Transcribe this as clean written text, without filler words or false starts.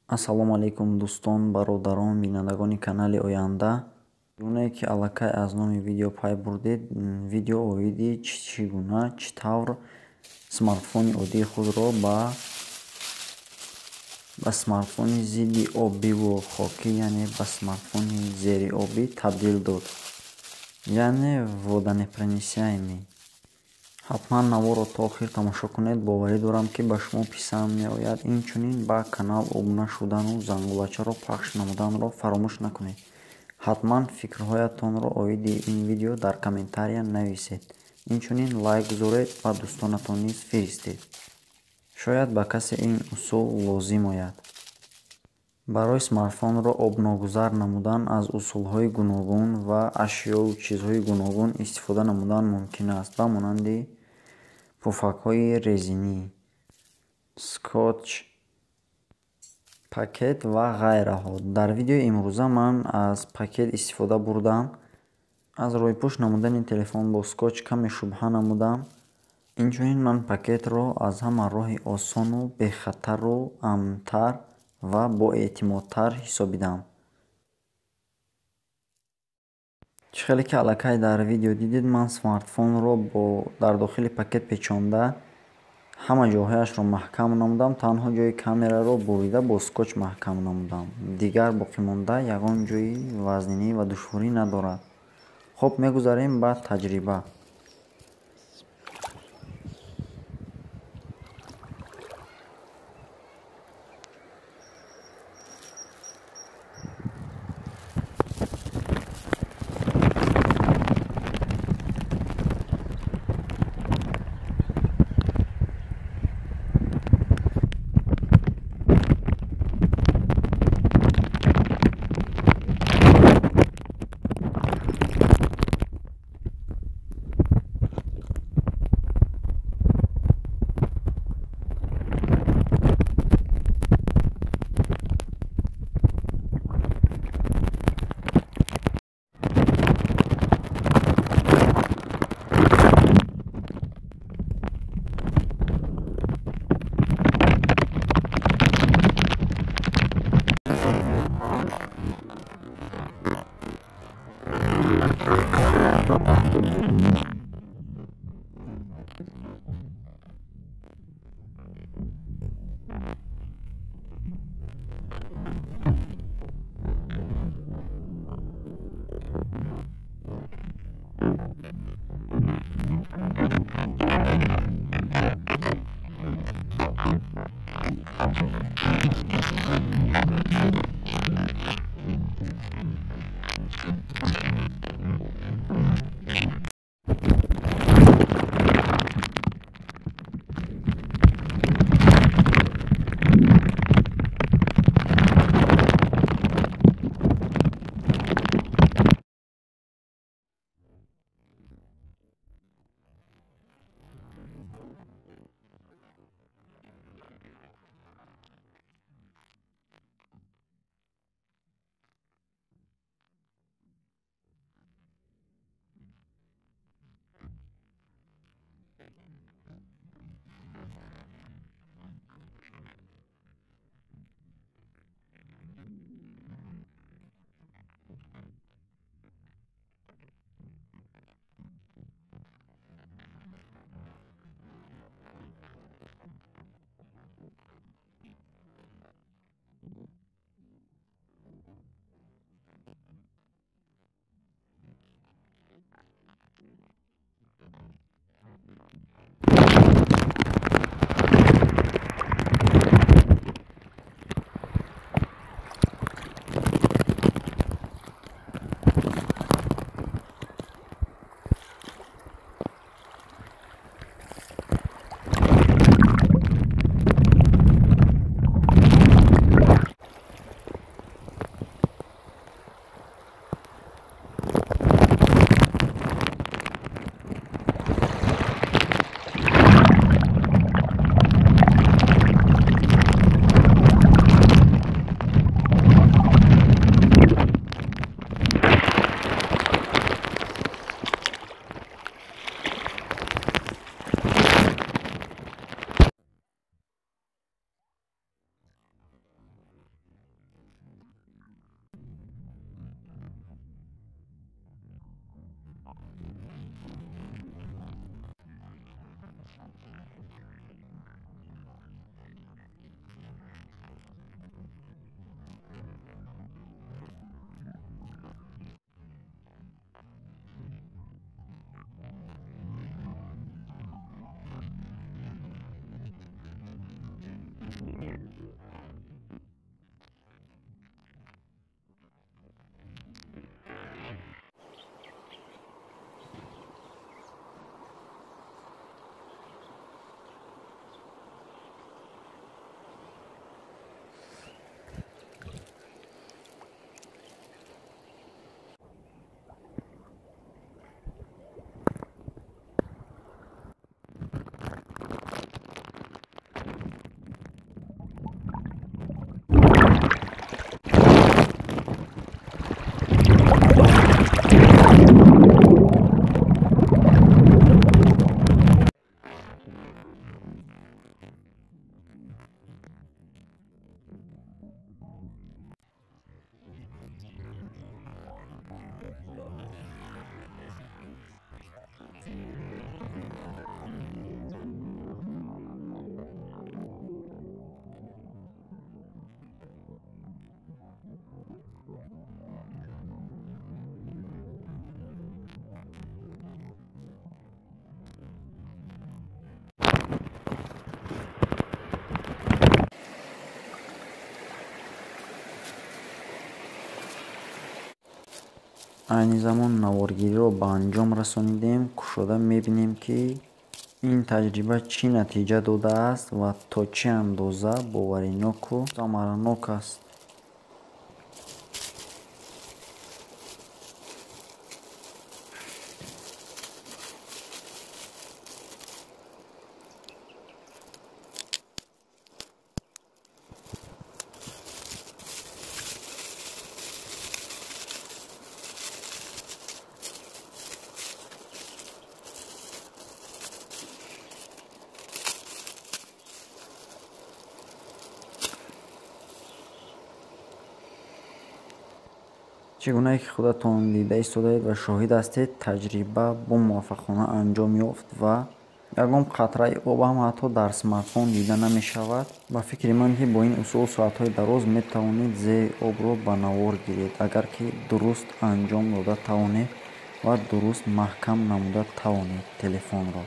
Ассалому алайкум, дӯстон, бародарон, бинандагони канали Оянда. Гунае ки аллакай аз номи видео пай бурдед, видео оиди чӣ гуна, чӣ тавр смартфони оддии худро ба смартфони зидди обиву хокӣ, яъне ба смартфони зериобӣ табдил дод. Яъне водонепроницаемый. Ҳатман наворро то охир тамошо кунед, боварӣ дорам, ки ба шумо писанд меояд. Инчунин ба канал обуна шудану зангулачаро пахш намуданро фаромӯш накунед. Ҳатман фикрҳоятонро оиди ин видео дар комментария нависед. Инчунин лайк гузоред ва дӯстонатон низ фиристед. Шояд ба касе ин усул лозим ояд. Барои смартфонро обногузар намудан аз усулҳои гуногун ва ашёву чизҳои гуногун истифода намудан мумкин аст, ба монанди пуфакҳои резинӣ, скотч, пакет ва ғайраҳо. Дар видеои имрӯза ман аз пакет истифода бурдам. Аз рӯйпӯш намудани телефон бо скотч каме шубҳа намудам. Инчунин ман пакетро аз ҳама роҳи осону бехатару амнтар ва боэътимодтар ҳисобидам. Чӣ хеле ки аллакай дар видео дидед, ман смартфонро дар дохили пакет печонда, ҳама ҷойҳояшро маҳкам намудам, танҳо ҷои камераро бурида бо скотч маҳкам намудам. Дигар боқимонда ягон ҷои вазнинӣ ва душворӣ надорад. Хоб, мегузарем ба таҷриба. Айни замон наворгириро ба анҷом расонидем. Кушода мебинем, ки ин таҷриба чӣ натиҷа додааст ва то чӣ андоза бовариноку самаранок аст. Чӣ гунае ки худатон дида истодаед ва шоҳид ҳастед, таҷриба бомуваффақона анҷом ёфт ва ягон қатраи об ҳам ҳатто дар смартфон дида намешавад. Ба фикри ман, ки бо ин усул соатҳои дароз метавонед зери обро ба навор гиред, агар ки дуруст анҷом дода тавонед ва дуруст маҳкам намуда тавонед телефонро.